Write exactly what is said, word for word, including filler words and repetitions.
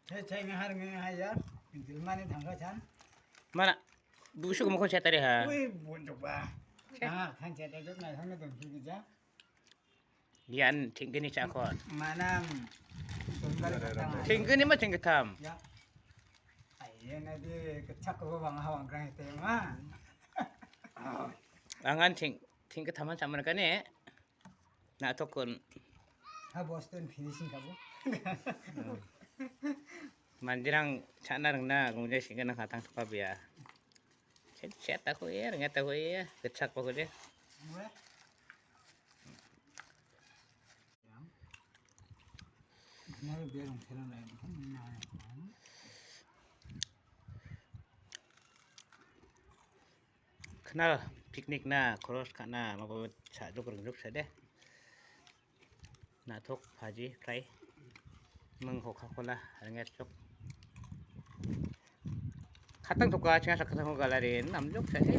Saya cai ngahar ngahar ya. Jelmani tangka chan. Mana? Busuk mukon saya tadi ha. Wih, buntuk ba. Ah, kan saya tadi na sana dong sini ja. Ian tingkini cakon. Mana? Tunggal katang. Tingkini mah tingkitam. Ya. Ayen adi kecak ko bang hawang kerang itu mah. Angan ting tingkitaman sama kan eh. Na·tokkon. Ha, Boston finishing ka bo. Manderang cha·na ringna gongjai sing·gana katang tokabia. Chet, chet tako ia, ringa tako ia, gitchak pako de. Weh. Yang. Benar dia orang kira lain kan, nah. Knal picnic na cross ka·na mabo cha·jok ringjok sa de. Na·tok, bhaji, fry. Ming Coca-Cola ringjok. Katang toka chinga sakatang ko galarin namjok sa de.